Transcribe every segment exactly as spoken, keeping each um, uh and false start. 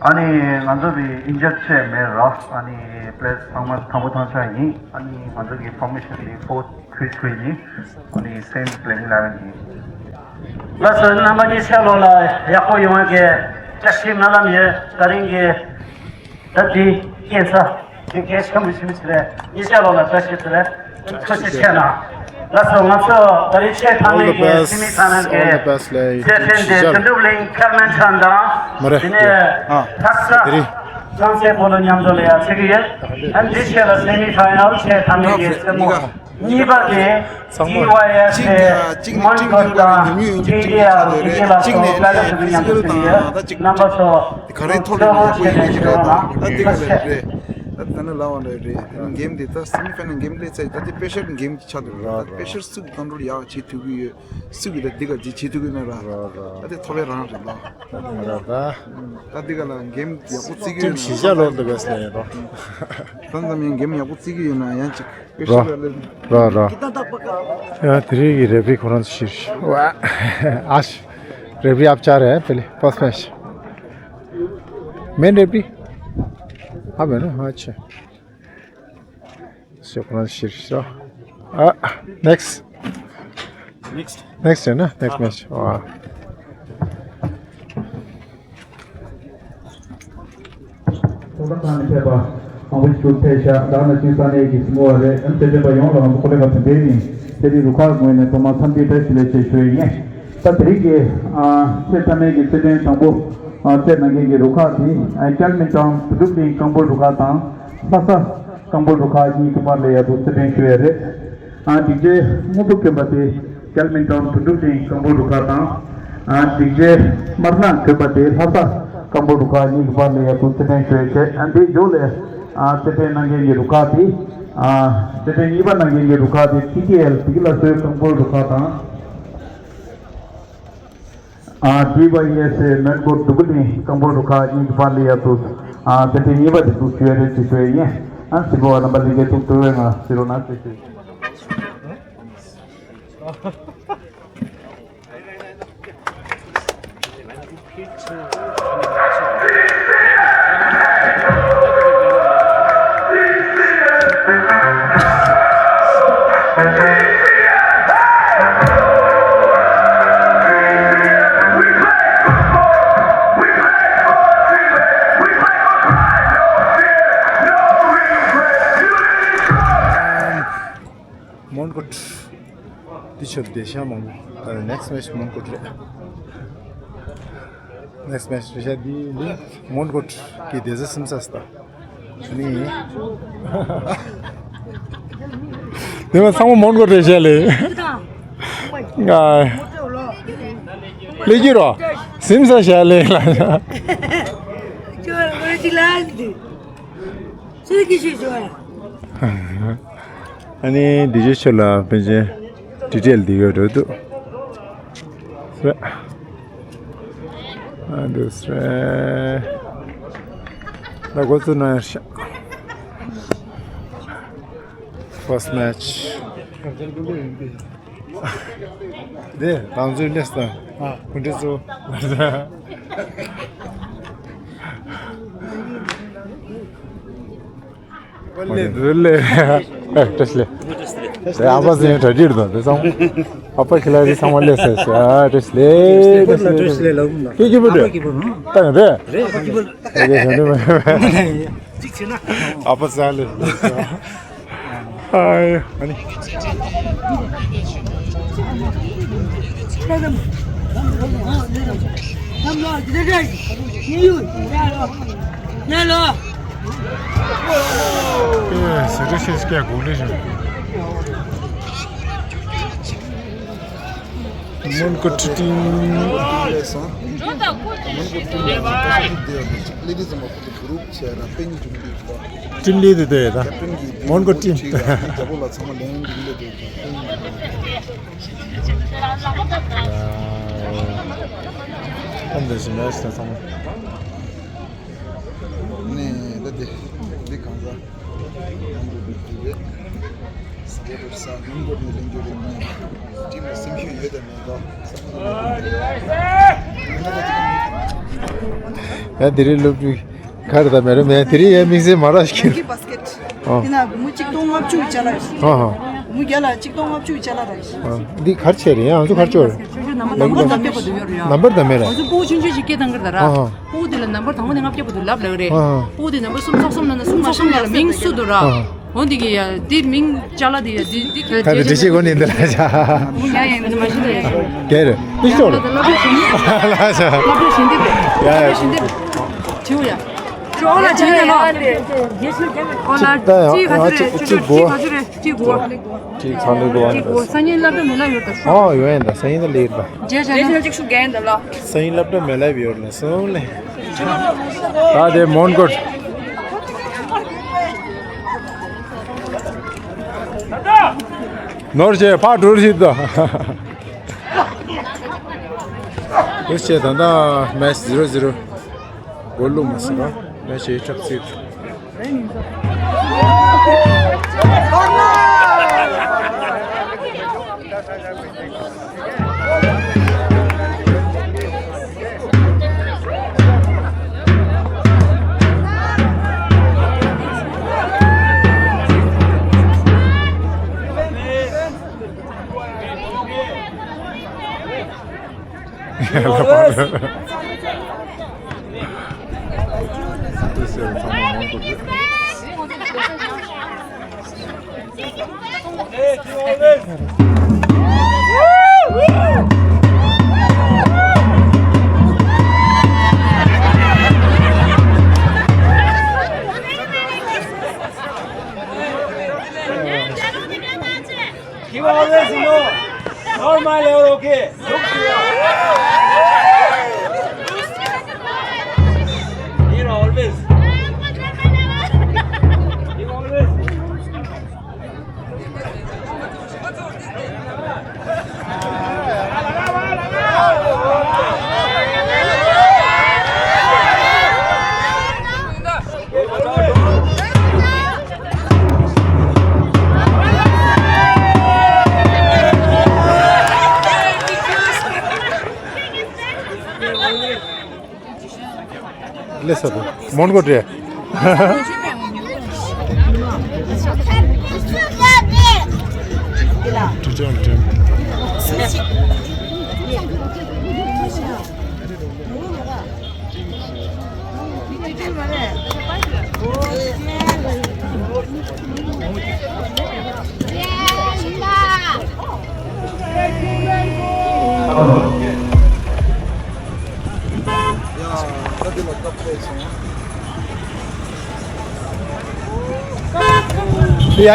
ཨ་ནི་ང་ཚོ་དེ་ཨིན་ཇར་ཆེ་མེད་ར། ཨ་ནི་པི་ལེ་ཡར་ཚང་མ་དང་པོ་ཐང་ཆ་ཡིན། ཨ་ནི་ང་ཚོ་གི་ཕོར་མེ་ཤན་དེ་ཕོར་ཐི་རི་ཐི་རི་ཡིན། ཨ་ནི་སེམ་པི་ལིང་ཨི་ལེ་ཝན་ཡིན། ལགས་སོ། རྣམ་པ་གཉིས་ཆ་ལོ་ལ་ཡག་པོ་ཡོང་བའི་བཀྲ་ཤིས་སྨོན་ལམ་ཡོད། ད་རིང་གི་ད་དེ་སྐྱེལ་ས་དེ་གལ་ཆེན་པོ་ཞིག་རེད། གཉིས་ཆ་ལོ་ལ་བཀྲ་ཤིས་བདེ་ལེགས། ཐུགས་རྗེ་ཆེ་གནང་། ལགས་སོ། ང་ཚོ་ད་རེས་ཆེས་མཐའ་མའི་གི་སི་མི་ཕ་ནལ་གི་རྩེད་འགྲན་དེ་དོན་གྲུབ་གླིང་ཁེལ་མན་ཊོན་དང་། དེ་ནས་ལྷ་ས་ཚང་སའི་སྤོ་ལོ་མཉམ་དུ་ལ་ཡ་ཚེ་གི་ཡོད། ཨ་ནི་འདི་ཆེད་ལ་སི་མི་ཕ་ནལ་ཆེས་མཐའ་མའི་གི་རྩེད་མོ། གཉིས་པ་དེ་ཊི་ཝའི་ཨེས་ཨེ་མོན་གྷོ་དང་ཨེ་ཌི་ཨེལ་ཨེ་ལ་སོགས་ལ་ལ་དུ་མཉམ་དུ་ཚུད་ཡོད། རྣམ་པ་ཚོ་ད་དེ་ག་རེ་ཐོབ་ཡོང་ཡག་པོ་ཡིན་ན་ད་དེ་ག་ལ་རེད་རེད། ད་ད་ནི་ལ་བ་འདྲ་རེད། དེ་ནི་གེམ་དེ་ད་སི་མི་ཕ་ནལ་གེམ་ལས་ཚད་ད་དེ་སྤེ་ཤལ་གེམ་གྱི་ཆ་དུ་རེད། ད་སྤེ་ཤལ་སུ་གི་ཀོན་ཊོལ་ཡག་བྱེད་ཐུབ་ཀྱི་ཡོད། སུ་གི་ད་དེ་ག་ཅིག་བྱེད་ཐུབ་ཀྱི་མེད་ར། ད་དེ་ཐོབ་ཡ་རང་རེད་ད། རེད་ད། ད་དེ་ག་ལ་གེམ་ཡག་པོ་བརྩི་གི་ཡོད་ན། ཞི་བྱ་ལོར་འདུག་གས་ལས་རོ། ད་ཙམ་ཡང་གེམ་ཡག་པོ་བརྩི་གི་ཡོད་ན་ཡང་ཅིག་རོ། རོ་རོ། ཡ་དེ་རིང་གི་རེ་ཕི་ཁོ་རང་ཚོ་ཤིར་ཤི་ཝ་ཨ་ཤི། རེ་ཕི་ཨབ་ཅར་རེ་ཕི་ལི་ཕོ་སི་མེ་ཤི། མེན་རེ་ཕི་ཨབ་མེན་ཨ་ཆེ། ཤི་ཁོ་རང་ཤིར་ཤི་རོ། ཨ་ནེག་སི་ཊི། ནེག་སི་ཊི་ཡིན་ན་ནེག་སི་ཊི་མེ་ཆི་ཝ། ཚོགས་ཁང་ནས་ཕེབས་པ་མང་པོ་ཞིག་ཕེབས་ཤག་ད་ནང་བཞིན་ས་གནས་ཀྱི་སྲིད་དབང་རེད། རྩེད་འགྲན་པ་ཡོངས་ལ་ང་ཚོ་སྐུ་ལས་ཁག་དང་འབྲེལ་ནས་རྩེད་རིགས་རུ་ཁག་ངོས་ནས་ཐོག་མར་འཚམས་འདྲི་བཀྲ་ཤིས་བདེ་ལེགས་ཞེས་ཞུ་ཡས་ཡིན། ད་དེ་རིང་གི་ཨ་ཚེས་མཐའ་མའི་གི་རྩེད་འགྲན་དང་པོ་ཨ་རྩེད་གནང་མཁན་གྱི་རུ་ཁག་དེ་ཨ་ཀལ་མིན་ཊོན་དོན་གྲུབ་གླིང་རྐང་སྤོལ་རུ་ཁག་དང་ལྷ་ས་རྐང་སྤོལ་རུ་ཁག་གཉིས་ཀྱི་བར་ལ་ཡ་དུ་རྩེད་འགྲན་ཞུ་ཡས་རེད། ཨ་སྒྲིག་ཆས་སྔོན་པོ་གྱོན་པ་དེ་ཀལ་མིན་ཊོན་དོན་གྲུབ་གླིང་རྐང་སྤོལ་རུ་ཁག་དང་། ཨ་སྒྲིག་ཆས་དམར་ནག་གྱོན་པ་དེ་ལྷ་ས་རྐང་སྤོལ་རུ་ཁག་གཉིས་ཀྱི་བར་ལ་ཡ་དུ་རྩེད་འགྲན་ཞུ་ཡས་བྱས། ཨ་འདིའི་མཇུག་ལ་ཨ་རྩེད་འགྲན་གནང་མཁན་གྱི་རུ་ཁག་དེ་ཨ་རྩེད་འགྲན་གཉིས་པ་གནང་མཁན་གྱི་རུ་ཁག་དེ་ཊི་ཊི་ཨེལ་བདེ་སྐྱིད་ལྷ་གསོལ་རྐང་སྤོལ་རུ་ཁག་དང་། ཨ་ཌི་ཝའི་ཨེས་ཨེ་མོན་གྷོ་དོན་གྲུབ་གླིང་རྐང་སྤོལ་རུ་ཁག་གཉིས་ཀྱི་བར་ལ་ཡ་དུ་ཨ་རྩེད་འགྲན་གཉིས་པ་དེ་དུ་ཞུ་ཡས་རེད་ཅེས་ཞུ་ཡས་ཡིན། ཨ་སྲིད་པ་བ་རྣམ་པ་ལྷན་རྒྱས་ཐུགས་སྤྲོ་བའི་ངང་གཟིགས་རོགས་གནང་ཞེས་ཞུ། ཀོཊ། འདི་ཆོ་བདེ་ཤ་མང་པོ། ཨ་ནེགསི་མེཆ་མོན་གྷོ་ཊ་རེད། ནེགསི་མེཆ་རེད་ཤག་འདི་ནི་མོན་གྷོ་ཊ་གི་བདེ་རྩ་སིམ་ས་ད། ནི། དེ་མ་ཚང་མ་མོན་གྷོ་ཊ་རེད་ཤག་ལེ། ང་། ལེགས་ཀྱི་རོ། སིམ་ས་ཤག་ལེ་ལ། ཁྱོད་ང་ཅི་ལ་འདི། ཨ་ནི་འདི་ཆོ་ཆོ་ལ་ཕན་ཆེན་ཌི་ཊེལ་འདི་ཡོད་འགྲོ་འདུག་སེ། ཨ་འདུག་སེ། ལ་འགོ་བཙུགས་གནང་ཡར་ཤག་ཕར་སི་མེཆ། དེ་དང་ཚུལ་ལེགས་དང་། ཨ། གུང་ཁྲན་ཚོ། ལེ་ལེ། ཨ་བཀྲ་ཤིས་བདེ་ལེགས། དེ་ཨ་ཕ་ཟེར་གྲ་སྒྲིག་དང་དེ་ཚང་མ། ཨ་ཕ་ཁྱི་ལ་རི་ཚང་མ་ལེགས་ཟེར་ཤག་ཨ་བཀྲ་ཤིས་བདེ་ལེགས། བཀྲ་ཤིས་བདེ་ལེགས་ལགས། ཁྱི་ཁྱི་པོ་འདྲ། ཨ་ཕ་ཁྱི་པོ་ནོ། ད་ཡང་རེད། རེད་ཨ་ཕ་ཁྱི་པོ། ཨ་ཕ་ཁྱི་པོ། གཅིག་བྱས་ན། ཨ་ཕ་ཟ་ལེ། ཨ་ནི། ཨེ་ཟེར་ཏེ་ཤེས་ཀྱང་དགོངས་ནས་བཞག་མོན་གྷོ་ཊ་ཊིང་། ལེ་དེ་ཚང་མ་ཁོ་ཚོ་གུ་རུབ་བྱས་ན་པེན་ཀྱི་འདུག་པ། ཊིམ་ལི་དེ་དེ་ད། ཀེབ་ཊན་གྱི་མོན་གྷོ་ཊིམ། རྒྱ་པོ་ལ་ཚང་མ་ལན་འདུག་ལེ་དེ། ཨ་འདི་ཞིག་མེད་ཟེར་ཚང་མ། ནས་ད་དེ་འདི་གང་ཟག་ཡ་དེ་རིང་སློབ་ཕྲུག་ག་རེ་དང་མེད་རེད་མེད། དེ་རིང་ཡ་དེ་རིང་ཡ་དམིགས་བསལ་མ་རག་ཤིག་ཨ། དེ་ན་སྒོར་མོ་གཅིག་སྟོང་ལྔ་བཅུ་ཡི་ཅ་ལག་རེད། ཨ་ཧ། སྒོར་མོ་བརྒྱ་ལ་གཅིག་སྟོང་ལྔ་བཅུ་ཡི་ཅ་ལག་རེད། ཨ། འདི་ག་རེ་བྱས་རེད་ཡང་ང་ཚོ་ག་རེ་བྱས་རེད། ནམ་བར་དང་དཔེ་པོ་དུ་ཡོད་རེད་ཡ། ནམ་བར་དང་མེད་རེད། ང་ཚོ་ཕྲུ་གུ་ཆུང་ཆུང་ཞིག་སྐད་བཏང་གི་རེད་ད་ར། ཨ་ཧ། ཕྲུ་གུ་དེ་ལ་ནམ་བར་དང་པོ་ནས་ལྔ་བརྒྱ་བར་དུ་ལབ་ལབ་རེད། ཨ་ཧ། ཕྲུ་གུ་དེ་ནམ་བར་གསུམ་ཚོགས་གསུམ་ལ་ན་གསུམ་ལ་གསུམ་ལ་མིང་སུ་འདུག་ར། ཨ་ཧ། འོ་འདི་གི་ཡ་འདི་མིང་ཅ་ལག་འདི་ཡ་འདི་འདི་ག་རེ་འདི་ཤེས་གོ་ནི་འདི་ལ་ཆ། ཡ་ཡ་འདི་མ་ཤེས་ད་ཡ། ག་རེ་འདི་ཤོར། ལ་ཆ། ལ་ཆ། ལ་ཆ་ཞིག་འདི་ཡ་ཡ། ལ་ཆ་ཞིག་འདི་བྲིའོ་ཡ། ཁྱོད་ལ་ཆ་ཡ་ལ། ཨོ་ལ་ཅི་ག་ཚོད་རེད། ཅི་ག་ཚོད་རེད། ཅི་གོ། ཅི་གོ། ཅི་གོ། སང་ཉིན་སློབ་གྲྭ་མེད་ལ་ཡོད་ད་ཤོག་ཨོ་ཡོད་ཡིན་ད། སང་ཉིན་ད་ལེགས་ད། རྗེས་ཆ་ན་ཅིག་ཤུགས་རྒྱག་ཡིན་ད་ལ། སང་ཉིན་སློབ་གྲྭ་མེད་ལ་ཡོད་ལ་སོང་ལེ། ད་དེ་མོན་གྷོ་ཊ། ནོར་བྱས་ཕར་འགྲོ་རེད་ད། འོ་བྱས་ད་ལྟ་མེཆ་ཛི་རོ་ཛི་རོ། གོལ་བླུགས་མ་སོང་བ། མེཆ་ཡི་ཁྲག་རྩིས། Keep always, you know, normal or okay. Here always. Keep always. ལེ་ས་དུ་མོན་གྷོ་ཊ། ཡ་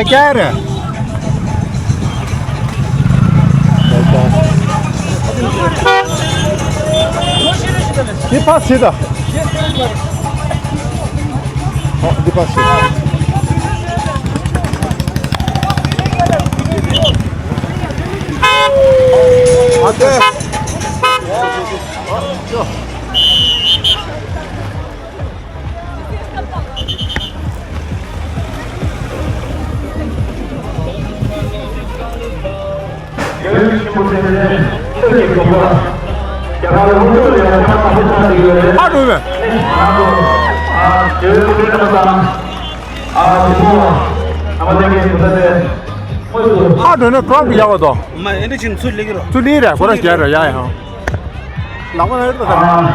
ཀྱ་རེད། འདི་ཕར་ཕྱིན་ད། ཨོ་འདི་ཕར་ཕྱིན། ཨ་ཏེ། ཨ་འགྲོ་མེད། ཨ་འགྲོ་ན་ཀྲོབ་ཡག་པ་དོ། མ་ཨེ་འདྲ་ཕྱིན་ཚུར་སླེབས་ཀྱི་རོ། ཚུར་སླེབས་ར་ཁོ་རང་རྒྱལ་ར་ཡ་ཡ། ལག་པ་ལ་ཡོད་པ་དང་།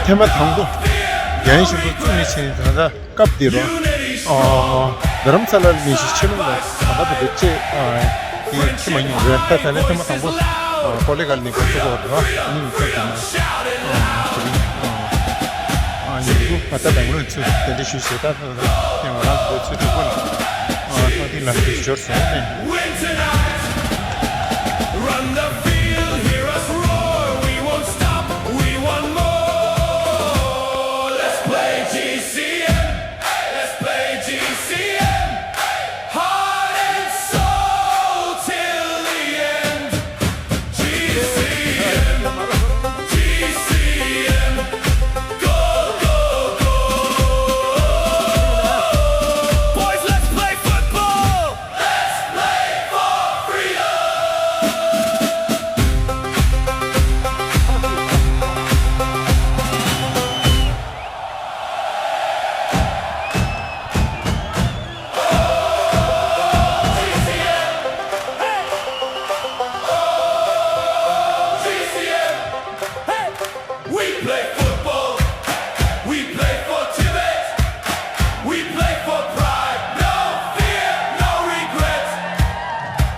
ཐེངས་མ་དང་པོ་རྒྱན་ཞིག་པོ་བཙུགས་ནས་ཕྱིན་ད་ལྟ། སྐབས་འདིར། ཨ། རྡ་རམ་ས་ལར་ནས་ཤི་ཆེ་ལུང་ལ་ད་ལྟ་བོད་ཆེ་དེ་ཁྱི་མ་ཉུང་རེད། ད་ད་ལན་ཐེངས་མ་དང་པོ་ཀོ་ལེ་གལ་ནས་གོ་ཚུགས་པ་རེད། ཉིན་ཁ་དེ་ན་ཉིན་དུ་ད་ལྟ་བེང་ལོར་ཚུར་གདན་འདྲེན་ཞུས་བྱས། ད་ད་ཡང་རང་གི་ཚུར་དུ་ཀོ་ལ་ཐང་ཐིང་ལ་དུས་འབྱོར་སོང་ནས། Win tonight. Run the field, hear us roar. We won't stop, we want more. Let's play G C M. Let's play G C M. Heart and soul till the end. G C M, G C M, go, go, go. Boys, let's play football. Let's play for freedom. We play football. We play for Tibet. We play for pride. No fear, no regret.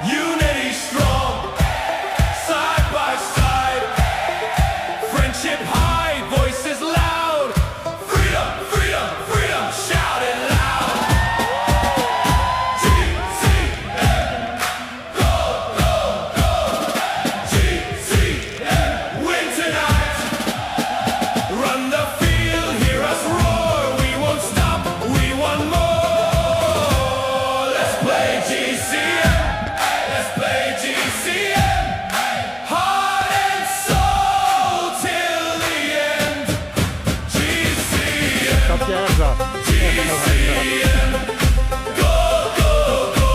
Unity strong. Side by side. Friendship high. Voices loud. Freedom, freedom, freedom, shout it loud. G C M, go, go, go. G C M, win tonight. Run the field, hear us roar. We won't stop, we want more. Let's play G C M, let's play G C M. Heart and soul till the end. G C M. G C M. Go, go, go.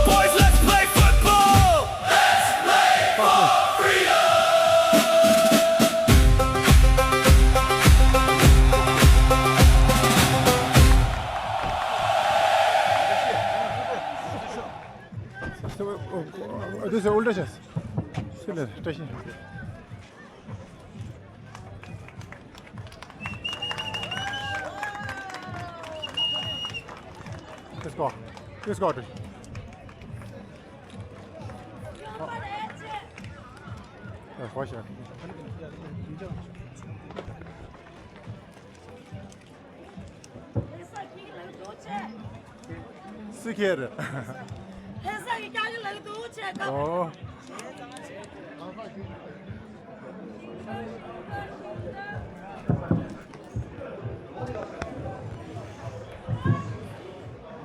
Boys, let's play football. Let's play for freedom. This is older chess. Let's go. Let's go. སི་ཁེར། ཧེ་ས་གི་ཀ་གི་ལག་ཏུ་ཆེ་ཀ་ཨོ།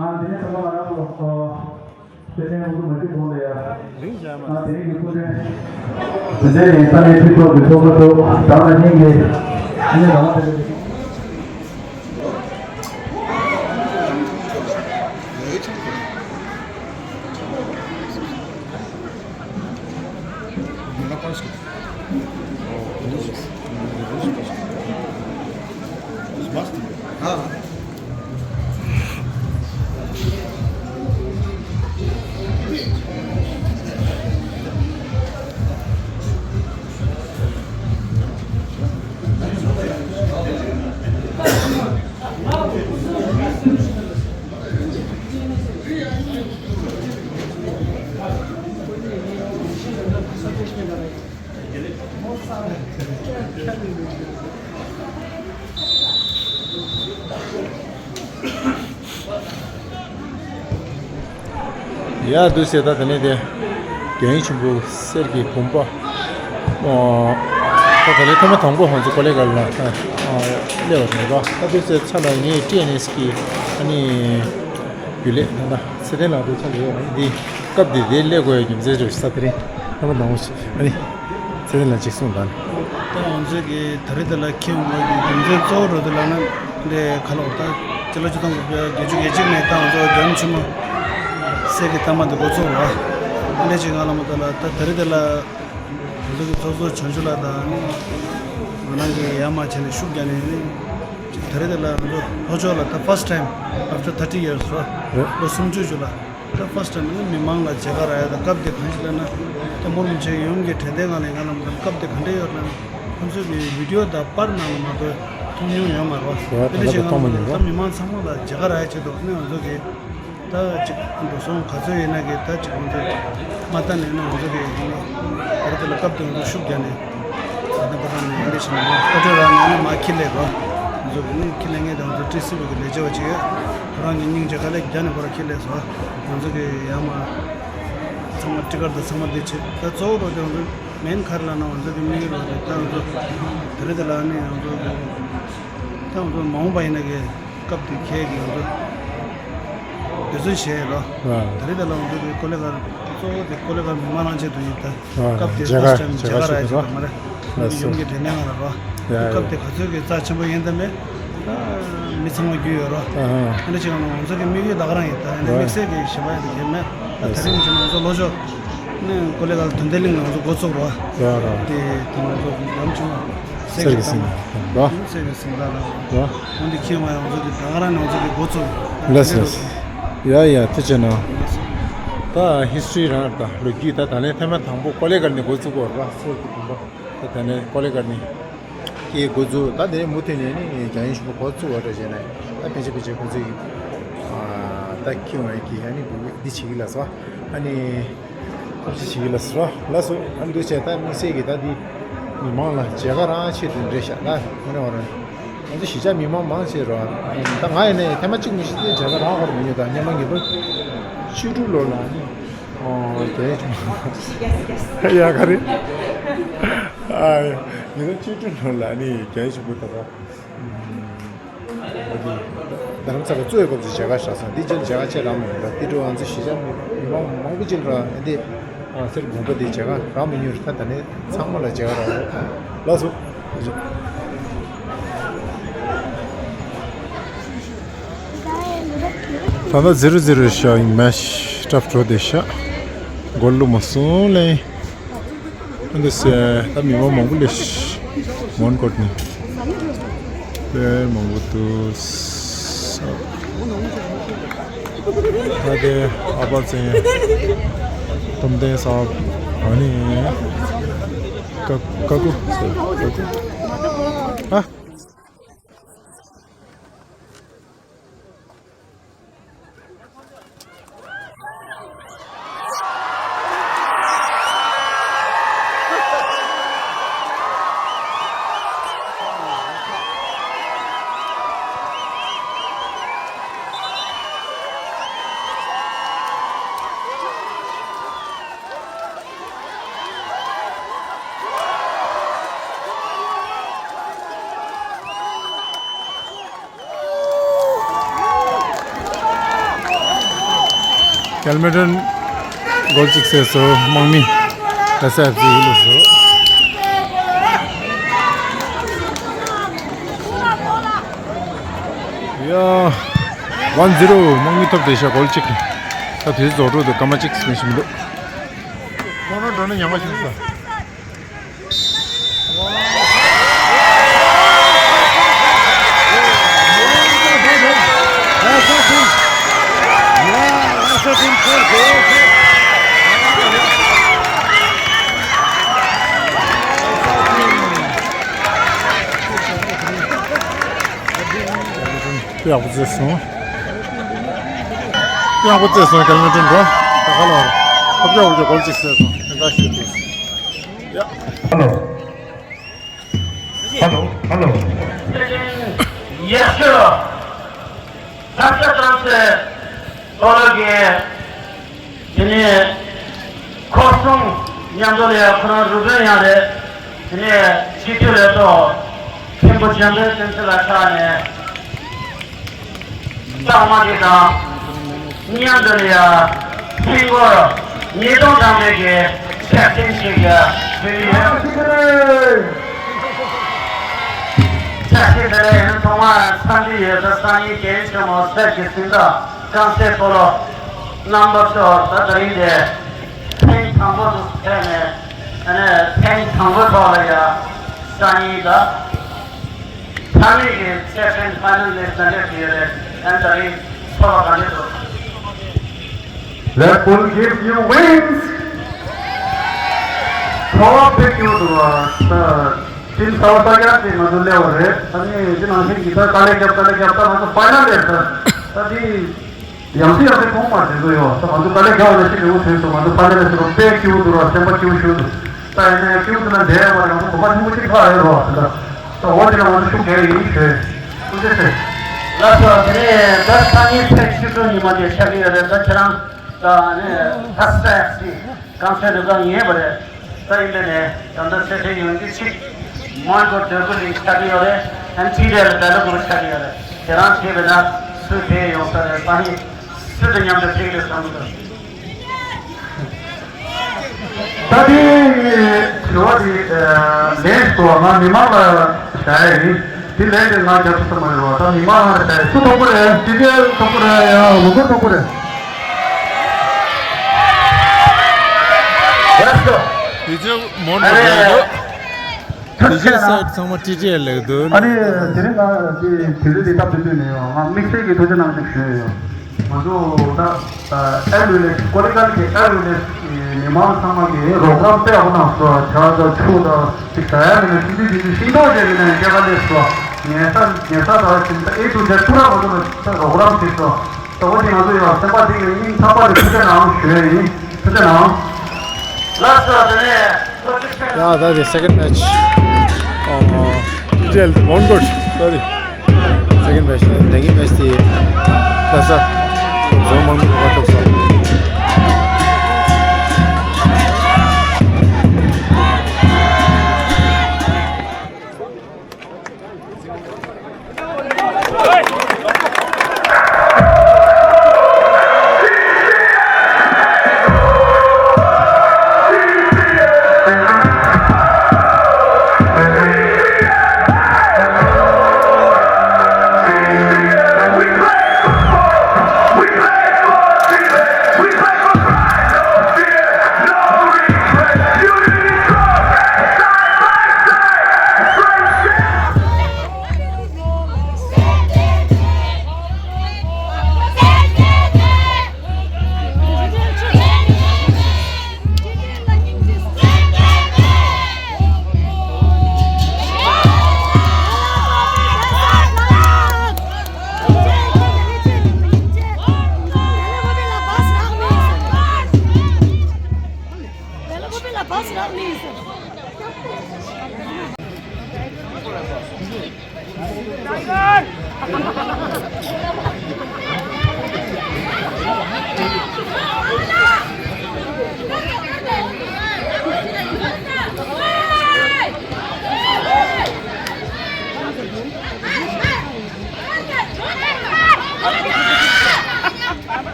ཨ་འདི་ནས་ཚང་མ་ང་རང་ཚོ་དེ་ནས་འུ་ཚོ་མ་གཅིག་གོང་ལ་ཡ། ཨ་དེ་རིང་གི་སྐུ་མགྲོན། དེ་འདྲ་ཡིན་ས་ནས་ཁྲི་ཐོག་གི་ཚོགས་པ་ཚོ་དང་ལ་སྙིང་གི་ཨ་ནི་རང་དེ་རེད། ཡ་འདུག་ཟེར། ད་དེ་ནས་དེ་རྒྱལ་ཡུམ་ཆེན་པོ་གསེར་གྱི་བུམ་པ། ཨོ། ད་དེ་ནས་ཐོག་མ་དང་པོ་ང་ཚོ་ཀོ་ལེ་གྷལ་ལ་ཨ་སླེབས་པ་རེད་པ། ད་འདུག་ཟེར་ཆ་ལ་ངས་ཊི་ཨེན་ཨེས་ཀྱི་ཨ་ནི་རྒྱུན་ལས་ད་ལྟ་ཚེ་བརྟན་ལགས་དེ་ཆ་ལ་ཡོད་རེད། འདི་སྐབས་འདི་དེ་སླེབས་དགོས་ཡ་རྒྱུ་མཚན་རེད་ས་དེ་རིང་ཐོག་མ་དང་པོ་ཨ་ནི། ཚེ་རིང་ལགས་ཅིག་གསུངས་དང་། ད་ང་ཚོས་ཀྱི་ད་རེས་འདི་ལ་འཁྱེར་ཡོང་བའི་རྒྱུ་མཚན་གཙོ་བོ་རུ་འདི་ལ་ན་འདི་ཁ་ལོ་ད་སྤྱི་ལོ་ཆིག་སྟོང་དགུ་བརྒྱ་བརྒྱད་ཅུ་གྱ་གཅིག་ནས་ད་ང་ཚོ་རྒྱལ་ཡུམ་ཆེན་མོ་གསེར་གྱི་རྟགས་མ་འདི་འགོ་བཙུགས་རོགས། ཨ་འདྲ་ཅིག་ང་ལ་མ་ད་ལ་ད་ད་རེས་འདི་ལ་ང་ཚོ་གི་ཚོགས་གཙོ་བྱང་ཆུབ་ལགས་དང་ང་རང་གི་ཡར་མར་བྱས་ནས་ཤུགས་རྒྱག་ནས་ད་རེས་འདི་ལ་ང་ཚོ་ལྷོ་ཕྱོགས་ལ་ད་first time after thirty years རོ། རེད། ལོ་སུམ་ཅུ་ཅུ་ལ། ད་first time ནི་མི་མང་ལ་མཇལ་ཁ་རག་ཡ་ད་སྐབས་དེ་གང་ཞིག་ལབ་ན། ད་མོ་རིན་ཆེན་ཡུམ་གྱི་དྲན་རྟེན་ནང་ལ་ང་ལ་སྐབས་དེ་ག་འདྲ་ཡོད་ལབ་ན། ཁོང་ཚོས་ཀྱི་བི་ཌི་ཡོ་དང་པར་ནང་ལ་མ་གཏོགས་མཐོང་མྱོང་ཡོད་མ་རེད། ད་དེ་འདྲ་ཅིག་ང་ལ་མཐོང་མ་མྱོང་རོགས། ད་མི་མང་ཚང་མ་ལ་མཇལ་ཁ་རག་ཡ་ཆེད་དུ་ནི་ང་ཚོ་གི་ད་ཅིག་འགྲོ་སོང་ག་ཚོད་ཡིན་ན་གི་ད་ཅིག་ང་ཚོས་མ་ལྟ་ནས་ནི་ང་ཚོ་གི་ཡིན་ནི་ད་རེས་དེ་ལ་སྐབས་དེ་ང་ཚོ་ཤུགས་རྒྱག་ནས། ད་ལྟ་ཁོ་རང་ནས་ཨ་འདྲ་བྱས་ནས་ཨོ་ཊོ་རང་ནས་མར་འཁྱེར་སླེབས་རོགས། ང་ཚོ་གི་ནི་འཁྱེར་སླེབས་མཁན་དང་ང་ཚོ་ཊི་སི་བི་གི་ལས་བྱེད་པ་ཅིག་ཡོད། ཁོ་རང་གི་སྙིང་རྗེ་དཀའ་ལས་རྒྱག་ནས་ཁོ་རང་འཁྱེར་སླེབས་སོང་། ང་ཚོ་གི་ཡར་མར་ཚང་མ་ཊི་ཀེ་ཊི་དང་ཚང་མ་འདི་བྱེད། ད་གཙོ་བོ་རོགས་དེ་ང་ཚོ་མེན་ག་རེ་ལབ་ན་ང་ཚོ་གི་དམིགས་ཡུལ་རོགས་དེ་ད་ང་ཚོ་དེ་རེད་དེ་ལ་ནི་ང་ཚོ་གི་ད་ང་ཚོ་མ་འོངས་པ་ཡིན་ན་གི་སྐབས་དེ་ཁྱེད་ཀྱིས་ང་ཚོ་འབད་བརྩོན་བྱས་རོགས། ཨ། ད་རེས་ད་ལ་ང་ཚོ་གི་ཀོ་ལེ་གྷལ་གཙོ་བོ་དེ་ཀོ་ལེ་གྷལ་མི་མང་ལ་ཆེད་དུ་ཡིན་ད། ཨ། སྐབས་དེ་མཇལ་ཁ་first time་མཇལ་ཁ་ཞུ་རྒྱག་ར་ཡ་ཆེད་དུ་མ་རེད། ལགས་སོ། ཡུམ་གྱི་དྲན་རྟེན་ང་ལ་རོགས། ཡ་ཡ། སྐབས་དེ་ག་ཚོད་ཀྱི་རྩ་ཆེན་པོ་ཡིན་ད་མེད། ད་མི་ཚང་མ་རྒྱུས་ཡོད་རོགས། ཨ་ཧ། ཨ་འདྲ་ཅིག་ང་ང་ཚོ་གི་དམིགས་ཡུལ་ད་ག་རང་ཡིན་ད་ཡིན་ན། ཡ། དམིགས་བསལ་གྱི་ཞེ་པོ་ཡིན་ད་གལ་མེད། ད་ད་རིང་ང་ཚོ་ལོ་ཅོག་ནས་ཀོ་ལེ་གྷལ་དོན་ལྡན་གླིང་ནས་ང་ཚོ་འགོ་ཚུགས་རོགས། ཡ་རོགས། དེ་དེ་ང་ཚོ་ལམ་ཆུང་གསེར་གྱི་སེང་རོ། གསེར་གྱི་སེང་ར་ལ། རོ། འོན་ཏེ་ཁྱེད་མ་ཡོང་ཚོད་ཀྱི་ད་ག་རང་ནང་ཚོད་ཀྱི་འགོ་ཚུགས། ལགས་སོ། ཡ་ཡ་ཐུགས་རྗེ་གནང་། ད་ཧི་སི་ཊོ་རི་རང་ད་ལོ་རྒྱུས་ད་ད་ནས་ཐེངས་མ་དང་པོ་ཀོ་ལེ་གྷལ་ནས་འགོ་བཙུགས་པ་རེད་པ། སོ་ཀྱི་དུམ་པ་ད་ད་ནས་ཀོ་ལེ་གྷལ་ནས་ཀྱི་འགོ་བཙུགས། ད་དེ་ནས་མུ་མཐུད་ནས་ནི་རྒྱལ་ཡུམ་ཆེན་པོ་འགོ་བཙུགས་པ་འདྲ་བྱས་ནས་ད་ཕན་ཆད་ཕན་ཆད་ཁོ་ཚོས་ད་ཁྱེད་འོང་གི་ཨ་ནི་འདི་བྱེད་ཀྱི་ལགས་སོ། ཨ་ནི། ཐབས་ཤེས་བྱེད་ཀྱི་ལགས་སོ། ལགས་སོ། ཨ་འདུག་བྱས་ད་དམིགས་བསལ་གྱི་ད་འདི་མི་མང་ལ་མཇལ་ཁ་རང་ཆེད་དུ་རེད་ཤག་ད་ཁོ་རེ་བ་རེ་ང་ཚོ་གཞིས་ཆགས་མི་མང་མང་ཆེ་རོ། ད་ང་ཡིན་ནའི་ཐེངས་མ་གཅིག་མི་ཤེས་ཏེ་མཇལ་ཁ་རང་ཧོར་མི་ཉོ་ད་སྔོན་མ་ངེས་པར་བཅུ་དྲུག་ལོ་ལ་ནི་ཨོ་དེ་ཡ་ག་རེ་ཨ་ཡ་ངེས་པར་བཅུ་དྲུག་ལོ་ལ་ནི་རྒྱ་ཡིག་ཆེན་པོ་ད་ར། རྡ་རམ་ས་ལ་གཙོས་སྐབས་སུ་མཇལ་ཁ་བཞག་སོང་། འདི་ཕྱིར་མཇལ་ཁ་ཆེ་རག་མི་ཡོང་། ད་ཏི་ཀྲུ་ཨང་ཚོ་གཞིས་ཆགས་མི་མང་མང་པོ་ཅིག་ར་འདི་གསེར་དགོན་པ་འདི་མཇལ་ཁ་རག་མི་ཉུང་། ད་ད་ནས་ཚང་མ་ལ་མཇལ་ཁ་རག་ལགས་སོ། ད་ལྟ་ཛི་རོ་ཛི་རོ་ཤག་ཡིན་མ་ཤི་ཊབ་འགྲོ་བསྡད་ཤག་གོལ་བླུགས་མ་སོང་ལེ། ཨ་འདི་སེ་ད་མི་མང་མང་པོ་སླེབས་ཤག་མོན་གྷོ་ནས་དཔེ་མང་པོ་འདུག་ད་དེ་ཨ་ཕ་ཚེ་སྟོབས་ལྡན་ས་ཨ་ནི་ཀ་ཀ་ཀུ་ཀ་ཀུ་ཨ། ཀེལ་མེ་ཏོན་གོལ་གཅིག་བསད་སོང་། དམག་མི་ཨེས་ཨེཕ་སི་ལ་སོ། ཡ། ཝན་ཛི་རོ། དམག་མི་ཐོབ་བསྡད་ཤག་གོལ་གཅིག་ད་དུས་རྫོགས་འགྲོ་འདུག་སྐར་མ་གཅིག་ཙམ་ཞིག་མི་འདུག་ཁོང་རང་འགྲོ་ན་ཉམས་པ་ཞིག་ས། ཡག་པོ་བཟོས་སོང་། ཡག་པོ་བཟོས་སོང་། ཀེལ་མེ་ཏོན་འགྲོ། ད་ག་ལ་བར་ཐབས་ཆག་འུ་ཅག་གོལ་གཅིག་བསད་སོང་། དེ་འདྲ་ཞིག་འདུག་ཡ། ཧ་ལོ། ཧ་ལོ། ཡེ་ཤུ། ད་ལྟ་ཙམ་ཚེ་ཨོ་ལོ་གི། དེ་ནས་ཁོ་གསུམ་མཉམ་དུ་ལ་ཡ་ཁོ་རང་རུ་དཔོན་ཡང་རེད། དེ་ནས་སྤྱི་འཐུས་ལས་ཐོག་མཁན་པོ་འཇམ་དཔལ་བསྟན་འཛིན་ལ་ཆགས་ནས། རྟགས་མ་དེ་དང་མཉམ་དུ་ལ་ཡ་ཧིན་སྒོར་ཉིས་སྟོང་གྲངས་མེད་ཀྱི་ཆེད་མཐུན་ཞིག་ཡ་ཕུལ་ཡོད། ཆེད་མཐུན་དེ་ལས་ཡང་ཐོག་མར་འཚམས་འདྲི་ཡོད་ས་སང་ཉིན་རྒན་ཆེན་མོ་སྲས་ཀྱི་སེམས་ཐག་རྐང་རྩེད་སྤོ་ལོ་རྣམ་པ་ཚོ་ད་ད་རིང་དེ་ཐེངས་དང་པོ་དུ་ཕེབས་ནས་ཨ་ནི་ཐེངས་དང་པོ་ཐོག་ལ་ཡ་སང་ཉིན་ད། ཕ་མེས་ཀྱི་ཆེད་ཕན་ཕ་ནང་ལས་ག་འདྲས་བྱས་ཡོད་རེད། ཨན་ད་རིང་ཚོར་བ་ག་འདྲས་འདུག Red Bull gives you wings. ཚོར་བ་དཔེ་སྐྱིད་པོ་འདུག་བ། ད་དེང་སང་ས་ཡ་དེ་ང་ཚོ་སླེབས་པ་རེད། ད་ནི་དེ་ནང་བཞིན་གྱི་ད་དཀའ་ལས་རྒྱབ་དཀའ་ལས་རྒྱབ་ད་ང་ཚོ་ཕའི་ནལ་ལ་ད་ད་དེ། ཡང་སེ་ཡང་སེ་གོང་མ་དེ་ཚོ་ཡོད། ད་ང་ཚོ་དཀའ་ལས་རྒྱག་པ་ནས་ཤི་ལེའུ་དེ་ཚོ་ང་ཚོ་ཕ་ནེ་ལ་ཟེར་བ་དཔེ་སྐྱིད་པོ་འདུག་ར། སེམས་པ་སྐྱིད་པོ་ཞིག་འདུག་ད་ཡིན་ན་ཡང་སྐྱིད་པོ་འདུག་ན་འདས་པ་ཡང་ཁོ་གོ་བ་ཆེན་པོ་གཅིག་ལྷག་ཡོད་རོགས་ཟེར། ད་འོ་དེ་ལ་ང་ཚོ་ཤུགས་རྒྱག་ཡིན་ཞུས། ཐུགས་རྗེ་ཆེ། ལགས་སོ། དེ་ནས་ད་སང་ཉིན་ཚེས་བཅུ་དྲུག་ཉི་མ་དེ་ཆགས་ཀྱི་ཡོད་རེད། ད་ཁྱེད་རང་ད་ནི་ཧ་སི་ཊེག་སི་རྐང་ཚའི་རུ་ཁག་ཡིན་པ་རེད། ད་ཡིན་པས་ནས་ད་ལྟ་ཚེ་ཁྲིད་ཡོང་རྒྱུ་གཅིག་མོན་གྷོ་འདོད་རྒུ་གླིང་ཆགས་ཀྱི་ཡོད་རེད། ཨན་ཊི་རེ་ལ་བེ་ལ་གུ་རུ་ཆགས་ཀྱི་ཡོད་རེད། དེ་རང་བྱས་པས་ན་སུ་དེ་ཡོང་ས་རེད། ད་ནི་སུ་དང་མཉམ་དུ་ཕེབས་རེད་བསམ་གྱི་འདུག་ད་དེ་དྲི་བ་དེ་ལན་ཞིག་ང་མི་མང་ལ་བྱ་ཡ་ཡིན། དེ་ལན་དེ་ང་རྒྱབ་ཐུབ་ས་མ་རེད་བ། ད་མི་མང་ལ་བྱ་ཡ། སུ་ཐོབ་པ་རེད། ཊི་ཇེ་ཐོབ་པ་རེད་ཡང་ལུག་པ་ཐོབ་པ་རེད། ལེ་ཊི་སི་གོ། དེ་ཚོ་མོན་གྷོ་རེད་འདུག་དེ་རྗེས་སོགས་ཚང་མ་ཊི་ཇེ་ལེགས་འདུག་ཨ་ནི་དེ་རིང་ང་དེ་དུས་ཚོད་འདི་སྟབས་བདེ་དུས་ནས་ཡང་ང་དམིགས་བསལ་གྱི་ཐུགས་རྗེ་གནང་ཞིག་ཞུས་ཡོད། ང་ཚོ་ད་ཨེ་ཝི་ནེ་སི་ཀོ་ལི་གྷལ་གྱི་ཨེ་ཝི་ནེ་སི་མི་མང་ཚང་མ་གིས་རོགས་རམ་དཔེ་ཡག་པོ་གནང་སོང་། ཇ་དང་ཆུ་དང་ཅིག་ཟ་ཡ་མེད་ན་ཅིག་ཅིག་ཅིག་ཅིག་ཤིང་ཏོག་ཅིག་ཡིན་ན་ཡང་སྐྱེལ་ག་སླེབས་སོང་། ཉལ་ས་ཉལ་ས་དང་ཞིང་ད་ཨེ་ཊུ་ཛེཌ་པུ་ར་ང་ཚོ་ལ་རོགས་རམ་བྱས་སོང་། ད་འོ་དེ་ང་ཚོ་ཡང་སེམས་པ་གཏིང་ནས་སྙིང་ཐག་པ་ནས་ཐུགས་རྗེ་གནང་ཞུ་ཡ་ཡིན། ཐུགས་རྗེ་གནང་། ལགས་སོ། དེ་ནས་ཐུགས་རྗེ་ཆེ། Yeah, that's the second match. Uh, T J L won good. Sorry. Second match. Second match དེ་ལགས་སོ། ཟོ་མང་པོ་བ་ཐོབ་སོང་།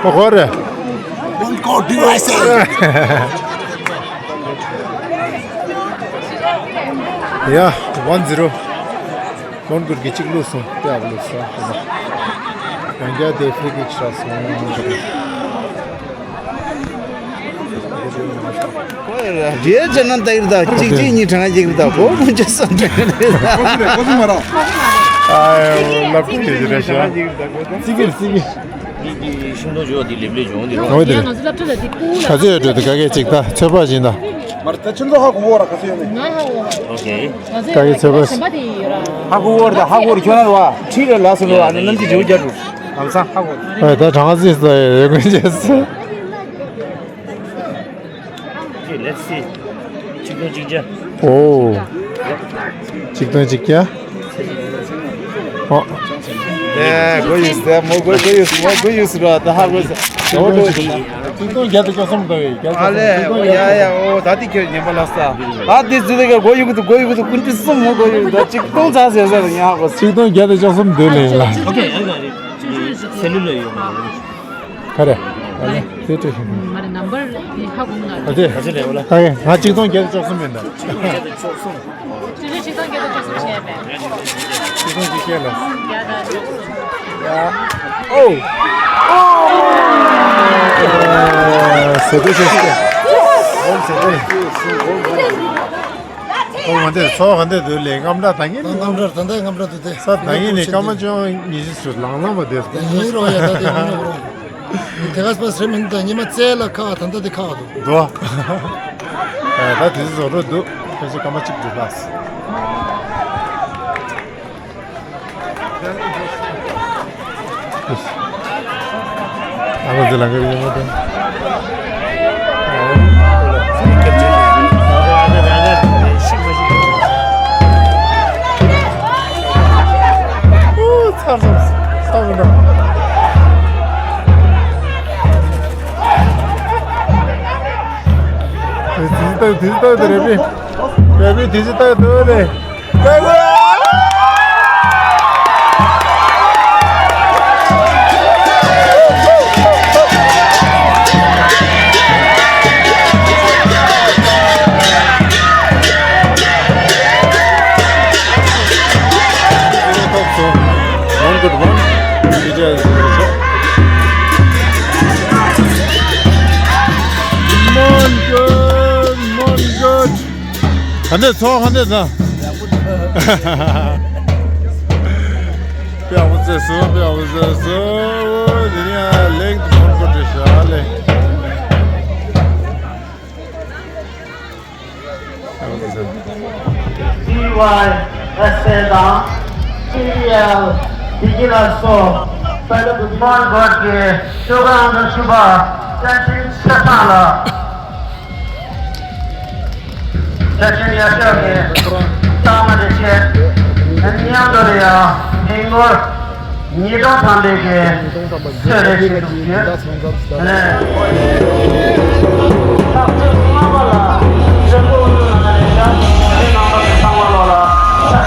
ཨོ་ཧོ་རེད། One goal, do I say? Yeah, one zero. མོན་གྷོ་གིས་གཅིག་བླུགས་སོང་། དེ་ཨ་བླུགས་སོང་། ཡང་བསྐྱར་དེ་ཧྥི་རི་ཀིག་ཤོཊ་སོང་། རེད་ཅེ་ན་ད་ཡིར་ད་གཅིག་གཅིག་གཉིས་གྲངས་གཅིག་རེད་ད་གོ་མོ་ཅེ་སམ་ཏྲེ་རེད་ད། ཨ་ཡོ་ལབ་ཀི་ཅེ་ཅེ་རེད་ཤག་སི་ཀིར་སི་ཀིར། ཤིང་སྡོང་ཅོ་དེ་ལེབ་ལེབ་ཅོ་འདི་རོ། འོ་དེ་རེད། ང་ཚོ་སློབ་གྲྭ་ལ་དེ་ཀུ་ལ་ག་ཚོད་ཡོད་འགྲོ་དེ་ག་གེ་ཅིག་ད་ཚོད་དཔག་བཞིན་ད། མར་ད་ཁྱོད་ཚོ་ཧ་གོ་གོ་ར་ག་ཚོད་ཡོད་ནི། ང་ཧ་གོ་གོ་ར། ཨོ་ཁེ། ག་གེ་ཚོད་དཔག་གཞན་པ་དེ་ཡོད་ར། ཧ་གོ་གོ་ར་ད་ཧ་གོ་ར་ཁྱོད་ན་ར་བ་ཁྲིད་ར་ལ་སོ་ར་ཨ་ནི་ནམ་གྱི་ཇོ་རྒྱ་རུ། ཨམ་ས་ཧ་གོ། ཨོ་ད་གྲངས་སྲིད་ས་ཡོད་རེ་ཀུན་བྱས་སོ། Okay, let's see. ཆིག་སྟོང་གཅིག་བརྒྱ། ཨོ། ཆིག་སྟོང་གཅིག་བརྒྱ། ཨོ། ཨེ་གོ་ཡུས་ཏེ་མོ་གོ་གོ་ཡུས་མོ་གོ་ཡུས་ར་ད་ཧ་གོ་ས། ཨོ་ཆིག་སྟོང་བརྒྱ་དང་བཅུ་གསུམ་ད་བས་བརྒྱ་དང་ཨ་ལེ་ཡ་ཡ་ཨོ་ད་དེ་ཁྱོད་ཉན་པ་ལ་ས། ད་དེ་ཟི་དེ་ག་གོ་ཡུ་གུ་ཏུ་གོ་ཡུ་གུ་ཏུ་ཀུན་ཏི་གསུམ་མོ་གོ་ཡུ་ད་ཆིག་སྟོང་ཚ་ཟེར་ཟེར་ཉ་ཧ་གོ་ས། ཆིག་སྟོང་བརྒྱ་དང་བཅུ་གསུམ་འདོད་ལེ་ལ། Okay, I got it. སེ་ལུ་ལ་ཡོད། ག་རེ། ཨ་ལེ། དེ་སྤྲད་ཤིང་། མ་རེད་ནམ་བར་དེ་ཧ་གོ་ང་། ཨ་དེ། ག་རེ་ལས་འོ་ལ། ཨ་ཡེ་ང་ཆིག་སྟོང་བརྒྱད་དང་བཅུ་གསུམ་ཡིན་ད། ཆིག་སྟོང་བརྒྱད་དང་བཅུ་གསུམ་བྱས་པས། ཆིག་སྟོང་གཅིག་བརྒྱ་ལ། བརྒྱ་དང་བཅུ་གསུམ། ཡ། ཨོ། ཨོ། ཟེར་དུས་ཤེས་ཤེས། ཨོ་ཟེར་དུས། ཨོ་ང་འདི་ཚོ་ག་འདི་འདུག་ལས་རྔམ་དྲག་ད་ངེད་ནི་རྔམ་དྲག་ད་ལྟ་རྔམ་དྲག་འདུག་སྟེ། ས་ད་ངེད་ནི་སྐར་མ་བཅོ་ལྔ་ཉི་ཤུ་ཚོད་ལང་ལང་བ་དེ། ཡིན་རོ་ཡ་ད་དེ་ཡིན་རོ། དེ་ག་སྤ་སེ་མིན་ད་ཉི་མ་རྩེ་ལ་ཁ་བ་ད་ལྟ་དེ་ཁ་བ་འདུག་འདུག་ད་དེ་ཚོ་རོ་འདུག་ཁྱོད་ཚོ་སྐར་མ་གཅིག་འདུག་ལགས། ཨ་ལོ་དེ་ལ་ག་རེ་ཡོད་མ་དེ། ཚར་སོང་། ཚར་སོང་། དེ་ལྟ་དེ་ལྟ་དེ་རེད་པས། རེད་པས་དེ་ལྟ་དེ་རེད། One good one. Mongol, Mongol. ག་འདྲས་ཚོགས་ག་འདྲས་ན། དཔེ་ཡག་པོ་བཙལ་སོང་། དཔེ་ཡག་པོ་བཙལ་སོང་། འོ་དེ་ནས་ལེགས་མང་པོ་འདྲ་ཤག་ལེ། ཊི་ཝའི་ཨེསི་ཨེལ་དང་ཊི་ཝི་ཨེལ་བི་ཇི་ལ་སོགས་དཔལ་ལྡན་མོན་གྷོ་གི་ཆོས་ཁང་དུ་ཞུགས་པ་བསྟན་འཛིན་ཆོས་བཟང་ལགས། བཀྲ་ཤིས་ཡར་ཞོགས་ཀྱི་གཏའ་མ་དེ་བཅས་མཉམ་དུ་ལ་ཡང་ཧིན་སྒོར་ཉིས་སྟོང་ཐམ་པའི་གི་གསོལ་རས་ཞིག་ཏུ་ཞུས། ཐག་གཅོད་ཚང་མ་ལ་བཀྲ་ཤིས་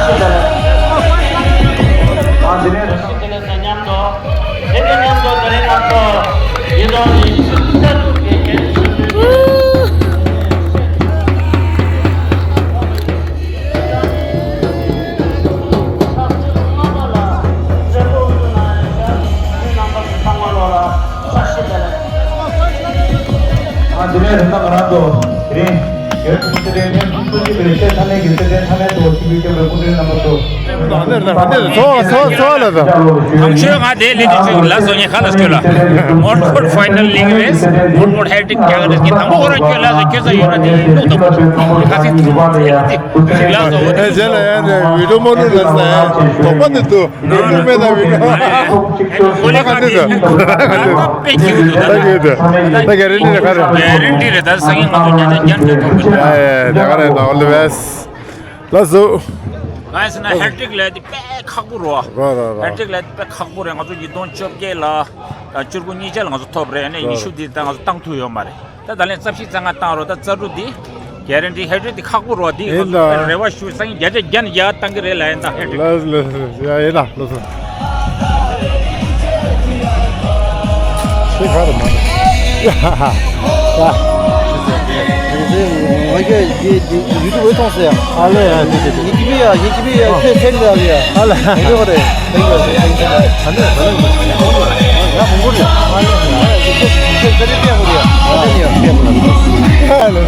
བདེ་ལེགས། ཨ་འདི་ནས། བཀྲ་ཤིས་བདེ་ལེགས་དང་མཉམ་དུ། དེ་དང་མཉམ་དུ་དེ་རིང་ང་ཚོ་ཡིད་དབང་ཡིད་ཆེས་ཚད་ཐུབ་ཀྱི་གལ་ཆེན་པོའི་ཨ་འདི་ནས་རིམ་པ་ང་རང་ཚོ་དེ་རིང་། ང་ཚོ་ཚོ་ཚོ་ལ་དང་། ཨང་ཆོས་ང་དེ་ལས་དེ་ཆོས་ལ་སོ་ཉེ་ཁ་ལ་སྐྱོད་ལ། མོན་གྷོ་ཕའི་ནལ་ལིང་རེས། མོན་གྷོ་ཧེ་ཊི་རིག་རྒྱག་རེས་ཀྱི་དང་པོ་ཁོ་རང་སྐྱོད་ལ་སོ་ཁྱོད་ཚོ་ཡོད་ན་དེ་ལུག་དང་པོ་ཁ་སིག་ཐུག་ལ་སོ་འོ་དེ་ལ་སོ་ཡ་རེ་བི་ཌིའོ་མོ་ལུ་ལ་སོ་ཡ་དོགས་པ་དེ་དུ་ནོར་ནོར་མེད་ན་བི་ཌིའོ་ཁ་ཁ་འདི་དུ་ད་གི་དུ་ད་གི་རེད་ནི་རེད་ཁ་རེད་རེད་འདི་རེད། ད་སང་ཉིན་ང་ཚོ་ཉལ་ཆ་རྒྱབ་ནས་ཐོབ་གི་འདུག་ཡ་ཡ་ད་ག་རེད་ད་ཨོལ་ཝེ་སི། ལགས་སོ། གང་ཡིན་ཟེར་ན་ཧེ་ཊི་རིག་ལས་དེ་དཔེ་ཁག་པོ་རེད་བ། རོ་རོ་རོ། ཧེ་ཊི་རིག་ལས་དེ་དཔེ་ཁག་པོ་རེད། ང་ཚོ་ཉིས་སྟོང་བཅོ་བརྒྱད་ལ་ད་བཅུ་དགུ་གཉིས་ཆ་ལ་ང་ཚོ་ཐོབ་རེད། ཨ་ནི་རོ་ཉི་ཤུ་དེ་ད་ང་ཚོ་བཏང་ཐུབ་ཡོད་མ་རེད། ད་ད་ལན་རྩ་བཞི་རྩ་ལྔ་བཏང་རོགས། ད་རྩ་དྲུག་དེ་གེ་རན་ཊི་ཧེ་ཊི་རིག་དེ་ཁག་པོ་རེད་བ། དེ་ཡིན་ང་ཚོ་ད། རེ་བ་ཞུ། སང་ཉིན་བརྒྱ་ཆ་བརྒྱ་ནས་བརྒྱ་བཏང་གི་རེད་ལབ་ཡིན་ད་ཧེ་ཊི་རིག་ལགས་ལགས་ཡ་ཡིན་ད་ལགས་སོ། ཁྱེད་ག་རེ་མ་རེད། ཡ་ཧ་ཧ། ཡ། ང་གི་ཡི་ཡི་ཡུ་ཊུབ་ལ་མཐོང་སོང་ཡ། ཨ་ལེ་ཡ། ཡིན་གྱི་མིན་ཡ། ཡིན་གྱི་མིན་ཡ། ཁྱོད་ཐེངས་འདྲ་ཡ། ཨ་ལེ། ཡིན་གྱི་རེད། ཨ་ལེ། ང་མང་པོ་རེད། ཨ་ལེ། ཁྱོད་ཁྱོད་ད་རེས་ཕེབས་དགོས་རེད། ཨ་ལེ། ཨ་ལེ།